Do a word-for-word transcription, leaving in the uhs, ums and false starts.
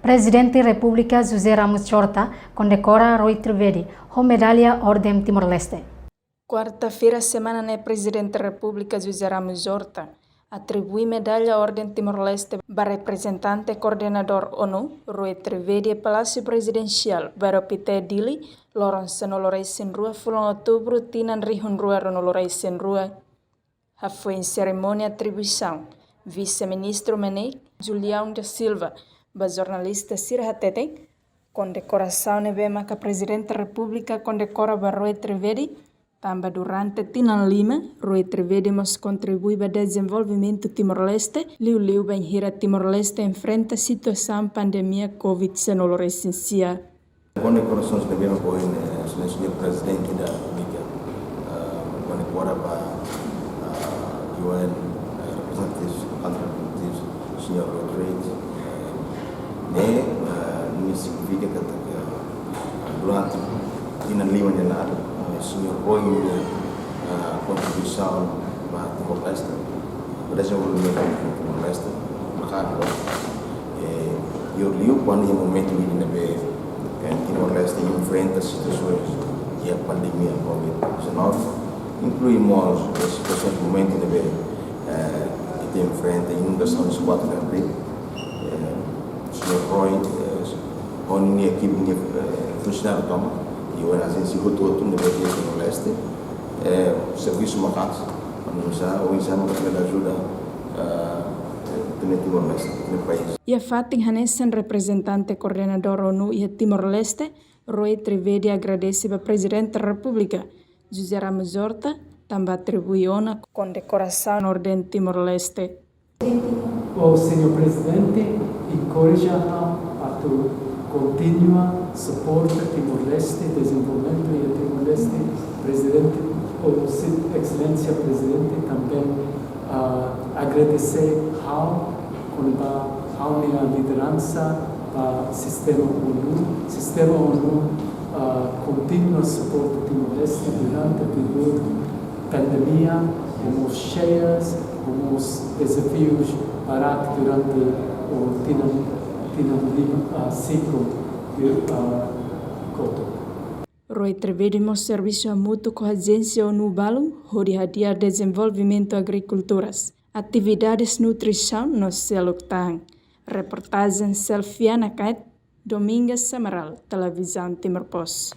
Prezidente Repúblika José Ramos Horta kondekora Rui Trivedi ho medalla Orden Timor-Leste. Kuarta-feira semana ne'e, Prezidente Repúblika José Ramos Horta atribui medalla Orden Timor-Leste ba reprezentante koordenadór ONU, Rui Trivedi, iha Palásiu Prezidensiál, Bairru Pité, Dili, loron sanulu-resin-rua fulan Outubru, tinan rihun rua ruanulu-resin-rua. Hafoin serimónia atribuisaun, Vise-Ministru MNEK, Julião da Silva, ba jornalista sira hateten, kondekorasaun ne'ebé maka Prezidente Repúblika kondekora ba Rui Trivedi, tanba durante tinan lima, Rui Trivedi mós kontribui ba dezenvolvimentu Timor-Leste, liuliu bainhira Timor-Leste enfrenta situasaun pandemia Covid sanulu-resin-sia. Kondekorasaun ne'ebé maka ohin, eh, señór, señór Prezidente da Repúblika, eh, kondekora ba, eh, U N, eh, representatives, country representatives, señór Rodrigues, eh, ne'e, eh, ne'e signifika katak, eh, durante tinan lima ne'e la'o, eh, señór Rui nia, eh, kontribuisaun ba Timor-Leste, ba dezenvolvimentu Timor-Leste, maka'as, eh, liuliu kuandu iha momentu ida ne'ebé, eh, Timor-Leste enfrenta situasaun iha pandemia Covid dezanove, inklui mós, eh, situasaun momentu ne'ebé, eh, ita enfrenta inundasaun iha Kuartu de Abril. Eh, señór Rui, eh, ho nia ekipa, nia, eh, funsionáriu tomak, i ho ajénsia hotu-hotu ne'ebé iha Timor-Leste, eh, servisu maka'as, oinsá, oinsá maka bele ajuda, eh, ita-nia Timor-Leste, ita-nia país. Iha fatin hanesan, reprezentante koordenadór ONU iha Timor-Leste, Rui Trivedi, agradese ba Prezidente Repúblika José Ramos Horta tanba atribui ona kondekorasaun Orden Timor-Leste. Ó señór Prezidente, enkoraja ha'u atu kontinua suporta Timor-Leste, dezenvolvimentu iha Timor-Leste. Prezidente, ó Sua Exelénsia Prezidente tanba, ah, agradese ha'u kona-ba ha'u-nia lideransa ba sistema ONU. Sistema ONU, ah, kontinua suporta Timor-Leste durante períodu pandemia, ho mós xeias, ho mós dezafius barak durante tinan, tinan lima, ah, siklu, ah, kotuk. Rui Trivedi mós servisu hamutuk ho ajénsia ONU balun hodi hadi'a dezenvolvimentu agrikulturas, atividades nutrisaun no seluk tan. Reportajen Selviana Kait, Domingas Amaral, Televizaun Timor Post.